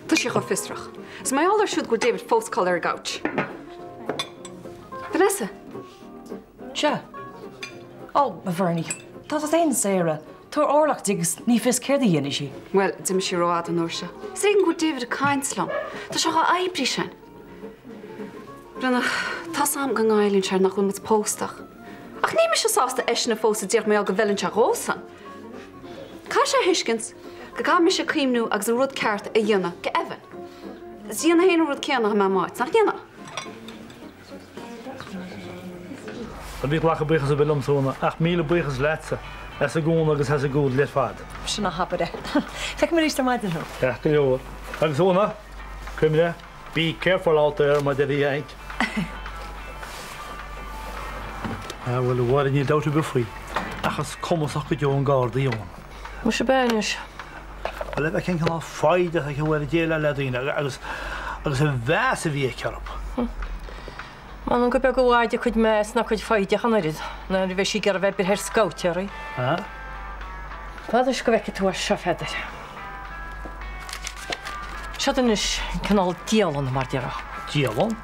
Tá sí chomh fiosrach. Is mar gheall air siúd go bhfuil David fós ag codladh ar an gcouch. Vanessa! Sea. Ó, a Bhernie, tá tú féin saora. Tabhair orlach di agus ní fios céard a dhéanfaidh sí. Bhuel, d'imigh sí rófhada an uair seo. Is ar éigean go bhfuil David ag caint liom. Tá sé chomh oibrí sin. Bronagh, tá's a'm go ngoilleann sé nach bhfuil muid pósta ach. Ach níl mise sásta eisean a phósadh díreach mar gheall go bhfeileann sé dhósan. Caithfidh sé a thuiscint go gcaithfidh mise cuimhniú agus an rud ceart a dhéanamh go Evan. Is dhéanfá féin an rud céanna dá mbeifeá i m'áit, nach ndéanfá? Ná bí ag glacadh buíochas ar bith liomsa, a Úna, ach míle buíochas leatsa as an gcúnamh agus as an gcúl ar fad. Sin ná habair é. Feicfidh mé arís ar maidin thú. Ceart go leor. Agus a Úna, cuimhnigh, be careful out there, mar a deir an Yank. Ah, bhuel, a Mháire, níl dabht ar bith faoi, ach is cumasach go deo an garda í Úna. Muise ab ea anois. Bhuel, le bheith cén cineál foighid atá aici a Mháire déileáil le daoine agus agus an mheas a bhí aici orthu. M'anam gur beag i bhfad a cuid meas ná cuid foighde ach an oiread, nuair a bheidh sí ag iarraidh bheith ag breith ar scabhtéaraí. Ah? Fad anois go bhfeicfidh tú é seo, a Pheadair. Seod anois cineál dialann, mar déarfá. Dialann?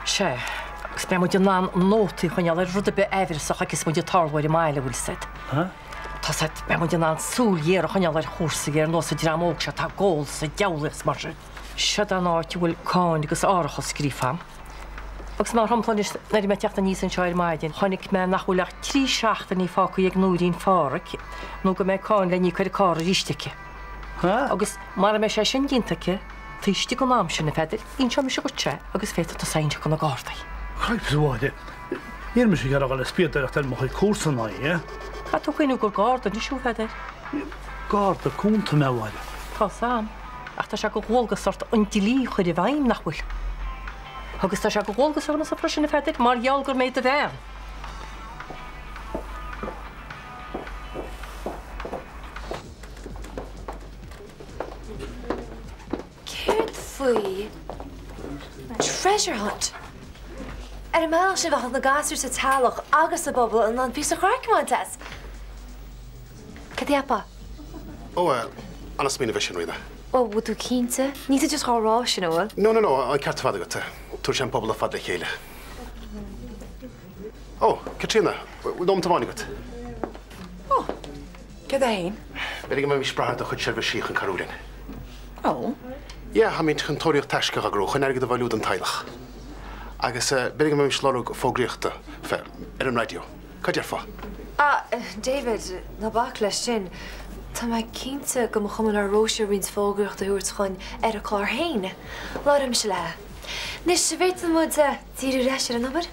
Sea, agus beidh muid in ann nótaí a choinneáil ar rud ar bith aimhreasach a fheicfeas muid ag tarlú ar an mbaile, bhfuil 'fhios a'd. Tá's a'd, beidh muid in ann súil ghéar a choinneáil ar chúrsaí, ar nós an dream óg seo atá ag ól is ag diabhlaíocht is mar sin. Seod an áit a bhfuil cáin agus árachas scríofa a'm. Agus mar shampla anois, nuair a bhí mé ag teacht aníos anseo ar maidin, chonaic mé nach bhfuil ach trí seachtainí fágtha ag Nóirín Pháraic nó go mbeidh cáin le n-íoc ar an carr arís aici. Agus mara mbeidh sé sin déanta aici, taobh istigh den am sin, a Pheadair, inseoidh mise dhuit é agus féadfaidh tusa inse do na Gardaí. Cripes, a Mháire, níl mise ag iarraidh dul ag spíodóireacht ar mo chuid comharsan, eh? Caithfidh tú cuimhniú gur Garda anois thú, a Pheadair. Garda cúnta mé, a Mháire. Tá's a'm. Ach tá sé de dhualgas ort an dlí a chur i bhfeidhm, nach bhfuil? Agus tá sé de dhualgas ormsa freisin, a Pheadair, mar gheall gur mé do bhean. Céard faoi treasure hunt? Ar an mbealach sin bheadh na gasúir sa teaghlach agus sa bpobal in ann píosa craic a bhaint as. Cad a cheapfá? Ó, eh, an-smaoineamh é sin, Ríona. Ó, bhfuil tú cinnte? Níl tú just dhá rá sin, an bhfuil? No, no, no, an ceart ar fad agat. Tabharfaidh sé an pobal ar fad le chéile. Ó, Caitríona, bhfuil nóiméad amháin agat? Ó, céard é fhéin? B'fhéidir go mbeimis ag brath ar do chuid seirbhísí chun cabhrú linn. Ó? Yeah, táimid chun tóraíocht taisce a eagrú chun airgead a bhailiú don teaghlach. Agus eh, b'fhéidir go mbeimis ag lorg fógraíochta, fe, ar an raidió. Cad déarfá? Ah, David, ná bac leis sin. Tá mé cinnte go mba chuma le Róise roinnt fógraíochta a thabhairt dhúinn ar a clár féin. Labhróidh mise léi. Anois, an bhféadfadh muid díriú ar ais ar an obair?